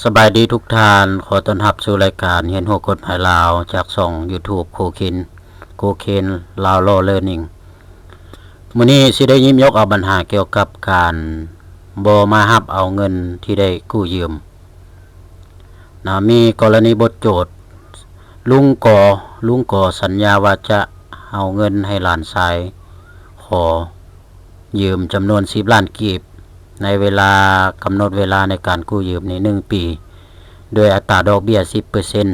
ສະບາຍດີທຸກທ່ານ, ຂໍຕ້ອນຮັບສູ່ລາຍການຮຽນຮູ້ກົດໝາຍລາວ ຈາກຊ່ອງຢູທູບ ໂຄເຄນ ໂຄເຄນ ລາວ ລໍ ເລີນນິງ. ມື້ນີ້ຊິໄດ້ຍິບຍົກເອົາບັນຫາກ່ຽວກັບການບໍ່ມາຮັບເອົາເງິນທີ່ໄດ້ກູ້ຢືມນະ. ມີກໍລະນີບົດໂຈດ ລຸງກໍ ລຸງກໍສັນຍາວ່າຈະເອົາເງິນໃຫ້ຫຼານຊາຍຂໍຢືມຈຳນວນສິບລ້ານກີບ ໃນເວລາ ກຳນົດເວລາໃນການກູ້ຢືມນີ້ໜຶ່ງປີ ໂດຍອັດຕາດອກເບ້ຍສິບເປີເຊັນ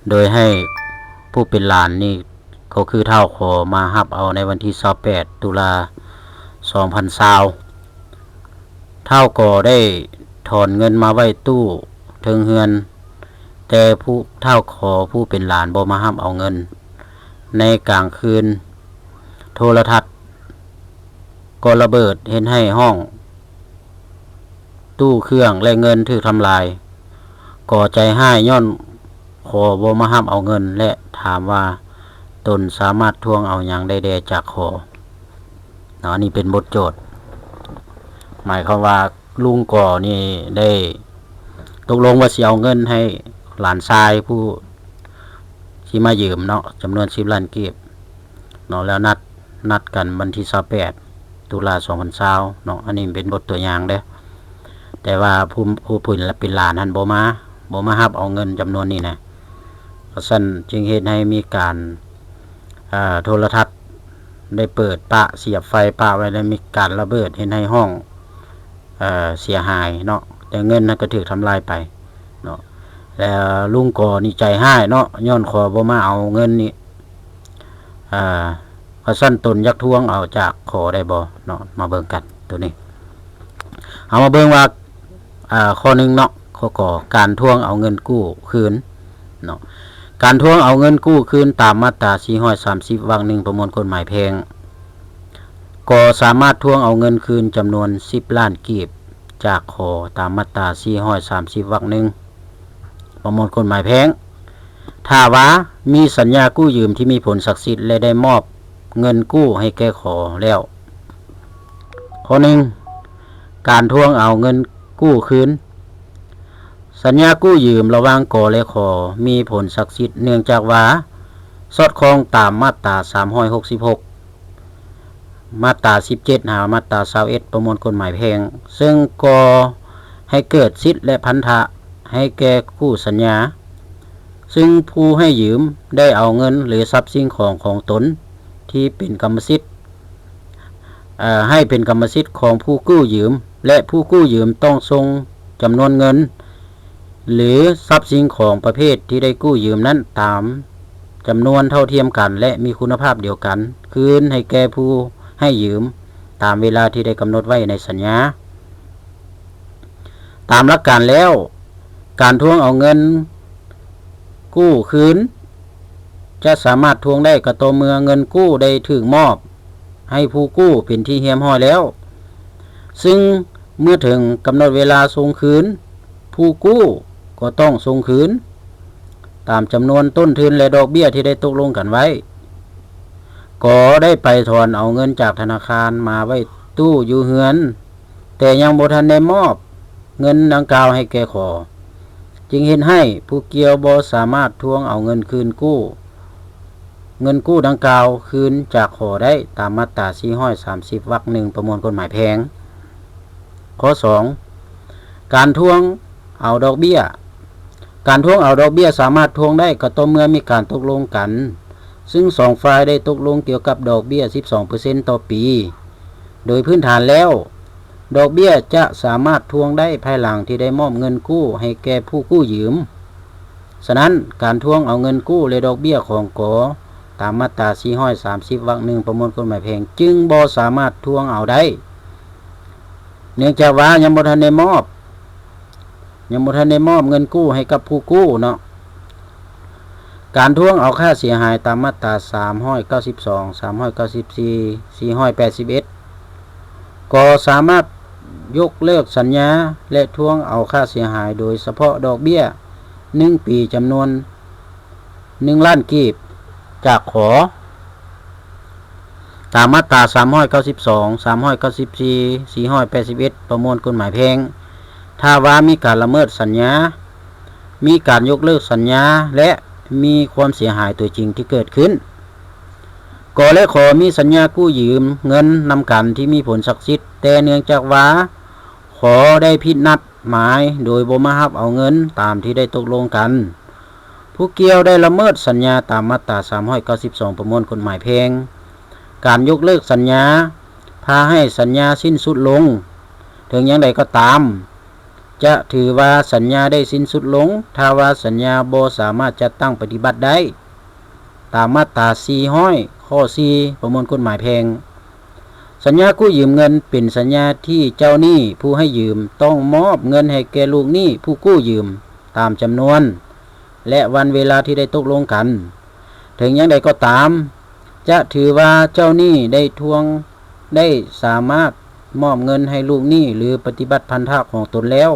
ໂດຍໃຫ້ຜູ້ເປັນຫຼານນີ້ ກໍຄືທ້າວຂໍມາຮັບເອົາໃນວັນທີຊາວແປດ ຕຸລາ ສອງພັນຊາວ. ທ້າວກໍໄດ້ຖອນເງິນມາໄວ້ຕູ້ເທິງເຮືອນ, ແຕ່ຜູ້ ທ້າວຂໍຜູ້ເປັນຫຼານບໍ່ມາຮັບເອົາເງິນ. ໃນກາງຄືນ ໂທລະທັດກໍລະເບີດເຮັດໃຫ້ຫ້ອງ ຕູ້ເຄື່ອງ ແລະ ເງິນຖືກທຳລາຍ. ກໍໃຈຮ້າຍຍ້ອນຂໍບໍ່ມາຮັບເອົາເງິນ ແລະ ຖາມວ່າຕົນສາມາດທວງເອົາຫຍັງໄດ້ແດ່ຈາກຂໍເນາະ. ອັນນີ້ເປັນບົດໂຈດ ໝາຍຄວາມວ່າລຸງກໍນີ້ໄດ້ຕົກລົງວ່າຊິເອົາເງິນໃຫ້ຫຼານຊາຍຜູ້ທີ່ມາຢືມເນາະ ຈຳນວນສິບລ້ານກີບເນາະ ແລ້ວນັດ ນັດກັນວັນທີຊາວແປດ ຕຸລາ ສອງພັນຊາວເນາະ. ອັນນີ້ເປັນບົດຕົວຢ່າງເດ້ ແຕ່ວ່າຜູ້ ຜູ້ເປັນ ເປັນຫຼານຫັ້ນບໍ່ມາ ບໍ່ມາຮັບເອົາເງິນຈຳນວນນີ້ນະ. ເພາະຊັ້ນຈຶ່ງເຮັດໃຫ້ມີການ ເອີ ໂທລະທັດໄດ້ເປີດປະ ສຽບໄຟປະໄວ້ ແລ້ວມີການລະເບີດເຮັດໃຫ້ຫ້ອງ ເອີ ເສຍຫາຍເນາະ ແຕ່ເງິນນັ້ນກໍຖືກທຳລາຍໄປເນາະ. ແລ້ວລຸງກໍນີ້ໃຈຮ້າຍເນາະ ຍ້ອນຂໍບໍ່ມາເອົາເງິນນີ້ ເອີ ວ່າຊັ້ນຕົນຢາກທວງເອົາຈາກຂໍໄດ້ບໍ່ເນາະ. ມາເບິ່ງກັນໂຕນີ້ ເຮົາມາເບິ່ງວ່າ ເອີ ຂໍ້ໜຶ່ງເນາະ ຂໍ້ ກໍ ການທວງເອົາເງິນກູ້ຄືນເນາະ. ການທວງເອົາເງິນກູ້ຄືນຕາມມາດຕາສີ່ຮ້ອຍສາມສິບ ວັກໜຶ່ງ ປະມວນກົດໝາຍແພ່ງ ກໍສາມາດທວງເອົາເງິນຄືນຈຳນວນສິບລ້ານກີບຈາກຂໍ ຕາມມາດຕາສີ່ຮ້ອຍສາມສິບ ວັກໜຶ່ງ ປະມວນກົດໝາຍແພ່ງ ຖ້າວ່າມີສັນຍາກູ້ຢືມທີ່ມີຜົນສັກສິດ ແລະ ໄດ້ມອບເງິນກູ້ໃຫ້ແກ່ຂໍແລ້ວ. ຂໍ້ໜຶ່ງ ການທວງເອົາເງິນກູ້ຄືນ. ສັນຍາກູ້ຢືມລະຫວ່າງ ກ ແລະ ຂ ມີຜົນສັກສິດ ເນື່ອງຈາກວ່າສອດຄ່ອງຕາມມາດຕາສາມຮ້ອຍຫົກສິບຫົກ ມາດຕາສິບເຈັດ ຫາມາດຕາຊາວເອັດ ປະມວນກົດໝາຍແພ່ງ ເຊິ່ງກໍ່ໃຫ້ເກີດສິດ ແລະ ພັນທະໃຫ້ແກ່ຄູ່ສັນຍາ ຊຶ່ງຜູ້ໃຫ້ຢືມໄດ້ເອົາເງິນ ຫຼື ຊັບສິ່ງຂອງຂອງຕົນທີ່ເປັນກຳມະສິດ ເອີ ໃຫ້ເປັນກຳມະສິດຂອງຜູ້ກູ້ຢືມ ແລະ ຜູ້ກູ້ຢືມຕ້ອງສົ່ງຈຳນວນເງິນ ຫຼື ຊັບສິ່ງຂອງປະເພດທີ່ໄດ້ກູ້ຢືມນັ້ນຕາມຈຳນວນເທົ່າທຽມກັນ ແລະ ມີຄຸນນະພາບດຽວກັນ ຄືນໃຫ້ແກ່ຜູ້ໃຫ້ຢືມຕາມເວລາທີ່ໄດ້ກຳນົດໄວ້ໃນສັນຍາ. ຕາມຫຼັກການແລ້ວ ການທວງເອົາເງິນກູ້ຄືນຈະສາມາດທວງໄດ້ກໍຕໍ່ເມື່ອເງິນກູ້ໄດ້ຖືກມອບໃຫ້ຜູ້ກູ້ເປັນທີ່ຮຽບຮ້ອຍແລ້ວ ຊຶ່ງເມື່ອເຖິງກຳນົດເວລາສົ່ງຄືນ ຜູ້ກູ້ກໍຕ້ອງສົ່ງຄືນຕາມຈຳນວນຕົ້ນທຶນ ແລະ ດອກເບ້ຍທີ່ໄດ້ຕົກລົງກັນໄວ້. ກໍໄດ້ໄປຖອນເອົາເງິນຈາກທະນາຄານມາໄວ້ຕູ້ຢູ່ເຮືອນ ແຕ່ຍັງບໍ່ທັນໄດ້ມອບເງິນດັ່ງກ່າວໃຫ້ແກ່ຂໍ ຈຶ່ງເຮັດໃຫ້ຜູ້ກ່ຽວບໍ່ສາມາດທວງເອົາເງິນຄືນກູ້ ເງິນກູ້ດັ່ງກ່າວຄືນຈາກຂໍໄດ້ ຕາມມາດຕາສີ່ຮ້ອຍສາມສິບ ວັກໜຶ່ງ ປະມວນກົດໝາຍແພ່ງ. ຂໍ້ສອງ ການທວງເອົາດອກເບ້ຍ. ການທວງເອົາດອກເບ້ຍສາມາດທວງໄດ້ກໍຕໍ່ເມື່ອມີການຕົກລົງກັນ ຊຶ່ງສອງຝ່າຍໄດ້ຕົກລົງກ່ຽວກັບດອກເບ້ຍສິບສອງເປີເຊັນຕໍ່ປີ ໂດຍພື້ນຖານແລ້ວ ດອກເບ້ຍຈະສາມາດທວງໄດ້ພາຍຫຼັງທີ່ໄດ້ມອບເງິນກູ້ໃຫ້ແກ່ຜູ້ກູ້ຢືມ. ສະນັ້ນ, ການທວງເອົາເງິນກູ້ ແລະ ດອກເບ້ຍຂອງ ກ ຕາມມາດຕາສີ່ຮ້ອຍສາມສິບ ວັກໜຶ່ງ ປະມວນກົດໝາຍແພ່ງ ຈຶ່ງບໍ່ສາມາດທວງເອົາໄດ້ ເນື່ອງຈາກວ່າຍັງບໍ່ທັນໄດ້ມອບ ຍັງບໍ່ທັນໄດ້ມອບເງິນກູ້ໃຫ້ກັບຜູ້ກູ້ເນາະ. ການທວງເອົາຄ່າເສຍຫາຍຕາມມາດຕາສາມຮ້ອຍເກົ້າສິບສອງ, ສາມຮ້ອຍເກົ້າສິບສີ່, ສີ່ຮ້ອຍແປດສິບເອັດ ກໍສາມາດຍົກເລີກສັນຍາ ແລະ ທວງເອົາຄ່າເສຍຫາຍ ໂດຍສະເພາະດອກເບ້ຍໜຶ່ງປີຈຳນວນໜຶ່ງລ້ານກີບ ຈາກ ຂ ຕາມມາດຕາສາມຮ້ອຍເກົ້າສິບສອງ, ສາມຮ້ອຍເກົ້າສິບສີ່, ສີ່ຮ້ອຍແປດສິບເອັດ ປະມວນກົດໝາຍແພ່ງ. ຖ້າວ່າມີການລະເມີດສັນຍາ, ມີການຍົກເລີກສັນຍາ ແລະ ມີຄວາມເສຍຫາຍຕົວຈິງທີ່ເກີດຂຶ້ນ. ກ ແລະ ຂ ມີສັນຍາກູ້ຢືມເງິນນຳກັນທີ່ມີຜົນສັກສິດ, ແຕ່ເນື່ອງຈາກວ່າ ຂ ໄດ້ຜິດນັດໝາຍໂດຍບໍ່ມາຮັບເອົາເງິນຕາມທີ່ໄດ້ຕົກລົງກັນ, ຜູ້ກ່ຽວໄດ້ລະເມີດສັນຍາຕາມມາດຕາສາມຮ້ອຍເກົ້າສິບສອງ ປະມວນກົດໝາຍແພ່ງ. ການຍົກເລີກສັນຍາ ພາໃຫ້ສັນຍາສິ້ນສຸດລົງ. ເຖິງຢ່າງໃດກໍຕາມ, ຈະຖືວ່າສັນຍາໄດ້ສິ້ນສຸດລົງ ຖ້າວ່າສັນຍາບໍ່ສາມາດຈັດຕັ້ງປະຕິບັດໄດ້ ຕາມມາດຕາສີ່ຮ້ອຍ ຂໍ້ສີ່ ປະມວນກົດໝາຍແພ່ງ. ສັນຍາກູ້ຢືມເງິນເປັນສັນຍາທີ່ເຈົ້າໜີ້ຜູ້ໃຫ້ຢືມຕ້ອງມອບເງິນໃຫ້ແກ່ລູກໜີ້ຜູ້ກູ້ຢືມຕາມຈຳນວນ ແລະ ວັນເວລາທີ່ໄດ້ຕົກລົງກັນ. ເຖິງຢ່າງໃດກໍຕາມ, ຈະຖືວ່າເຈົ້າໜີ້ໄດ້ທວງ ໄດ້ສາມາດມອບເງິນໃຫ້ລູກໜີ້ ຫຼື ປະຕິບັດພັນທະຂອງຕົນແລ້ວ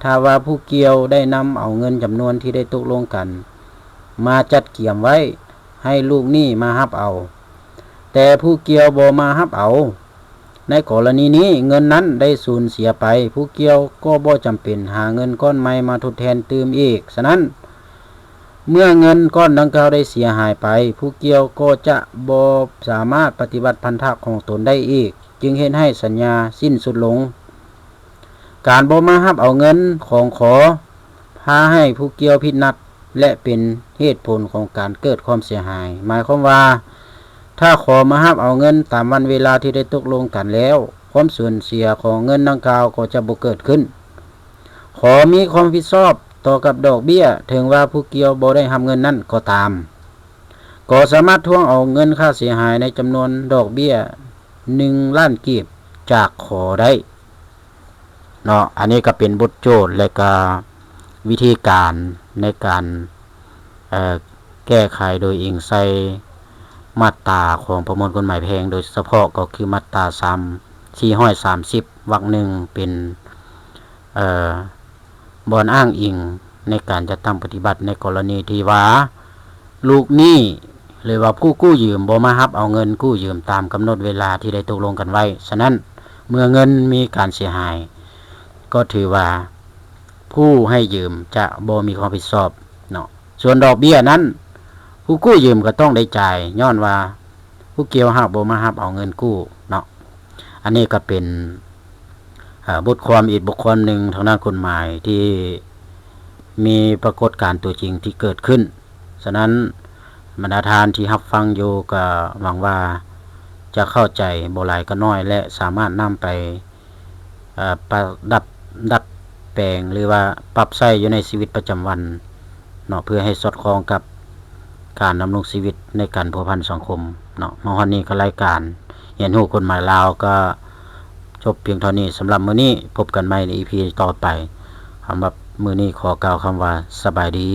ຖ້າວ່າຜູ້ກ່ຽວໄດ້ນຳເອົາເງິນຈຳນວນທີ່ໄດ້ຕົກລົງກັນມາຈັດກຽມໄວ້ໃຫ້ລູກໜີ້ມາຮັບເອົາ, ແຕ່ຜູ້ກ່ຽວບໍ່ມາຮັບເອົາ. ໃນກໍລະນີນີ້ ເງິນນັ້ນໄດ້ສູນເສຍໄປ, ຜູ້ກ່ຽວກໍບໍ່ຈຳເປັນຫາເງິນກ້ອນໃໝ່ມາທົດແທນຕື່ມອີກ. ສະນັ້ນ, ເມື່ອເງິນກ້ອນດັ່ງກ່າວໄດ້ເສຍຫາຍໄປ, ຜູ້ກ່ຽວກໍຈະບໍ່ສາມາດປະຕິບັດພັນທະຂອງຕົນໄດ້ອີກ, ຈຶ່ງເຮັດໃຫ້ສັນຍາສິ້ນສຸດລົງ. ການບໍ່ມາຮັບເອົາເງິນຂອງ ຂ ພາໃຫ້ຜູ້ກ່ຽວຜິດນັດ ແລະ ເປັນເຫດຜົນຂອງການເກີດຄວາມເສຍຫາຍ. ໝາຍຄວາມວ່າ ຖ້າ ຂ ມາຮັບເອົາເງິນຕາມວັນເວລາທີ່ໄດ້ຕົກລົງກັນແລ້ວ, ຄວາມສູນເສຍຂອງເງິນດັ່ງກ່າວກໍຈະບໍ່ເກີດຂຶ້ນ. ຂ ມີຄວາມຮັບຜິດຊອບຕໍ່ກັບດອກເບ້ຍ ເຖິງວ່າຜູ້ກ່ຽວບໍ່ໄດ້ຮັບເງິນນັ້ນກໍຕາມ. ກ ສາມາດທວງເອົາເງິນຄ່າເສຍຫາຍໃນຈຳນວນດອກເບ້ຍໜຶ່ງລ້ານກີບຈາກ ຂ ໄດ້ເນາະ. ອັນນີ້ກໍເປັນບົດໂຈດ ແລະ ກະວິທີການໃນການ ເອີ ແກ້ໄຂໂດຍອີງໃສ່ມາດຕາຂອງປະມວນກົດໝາຍແພ່ງ ໂດຍສະເພາະກໍຄືມາດຕາສາມ ສີ່ຮ້ອຍສາມສິບ ວັກໜຶ່ງ ເປັນ ເອີ ບ່ອນອ້າງອີງໃນການຈັດຕັ້ງປະຕິບັດ ໃນກໍລະນີທີ່ວ່າ ລູກໜີ້ ຫຼືວ່າຜູ້ກູ້ຢືມບໍ່ມາຮັບເອົາເງິນກູ້ຢືມຕາມກຳນົດເວລາທີ່ໄດ້ຕົກລົງກັນໄວ້. ສະນັ້ນ, ເມື່ອເງິນມີການເສຍຫາຍ, ກໍຖືວ່າຜູ້ໃຫ້ຢືມຈະບໍ່ມີຄວາມຮັບຜິດຊອບເນາະ. ສ່ວນດອກເບ້ຍນັ້ນ, ຜູ້ກູ້ຢືມກໍຕ້ອງໄດ້ຈ່າຍ, ຍ້ອນວ່າຜູ້ກ່ຽວຫາກບໍ່ມາຮັບເອົາເງິນກູ້ເນາະ. ອັນນີ້ກໍເປັນ ເອີ ບົດຄວາມອີກບົດຄວາມໜຶ່ງທາງດ້ານກົດໝາຍທີ່ມີປາກົດການຕົວຈິງທີ່ເກີດຂຶ້ນ. ສະນັ້ນ, ບັນດາທ່ານທີ່ຮັບຟັງຢູ່ ກໍຫວັງວ່າຈະເຂົ້າໃຈບໍ່ຫຼາຍກໍໜ້ອຍ ແລະ ສາມາດນຳໄປ ເອີ ປະດັບ ດັດແປງ ຫຼືວ່າປັບໃຊ້ຢູ່ໃນຊີວິດປະຈຳວັນເນາະ, ເພື່ອໃຫ້ສອດຄ່ອງກັບການດຳລົງຊີວິດໃນການພົວພັນສັງຄົມເນາະ. ມາຮອດນີ້ກໍລາຍການຮຽນຮູ້ກົດໝາຍລາວກໍຈົບພຽງເທົ່ານີ້ສຳລັບມື້ນີ້. ພົບກັນໃໝ່ໃນອີພີຕໍ່ໄປ. ສຳລັບມື້ນີ້ຂໍກ່າວຄຳວ່າສະບາຍດີ.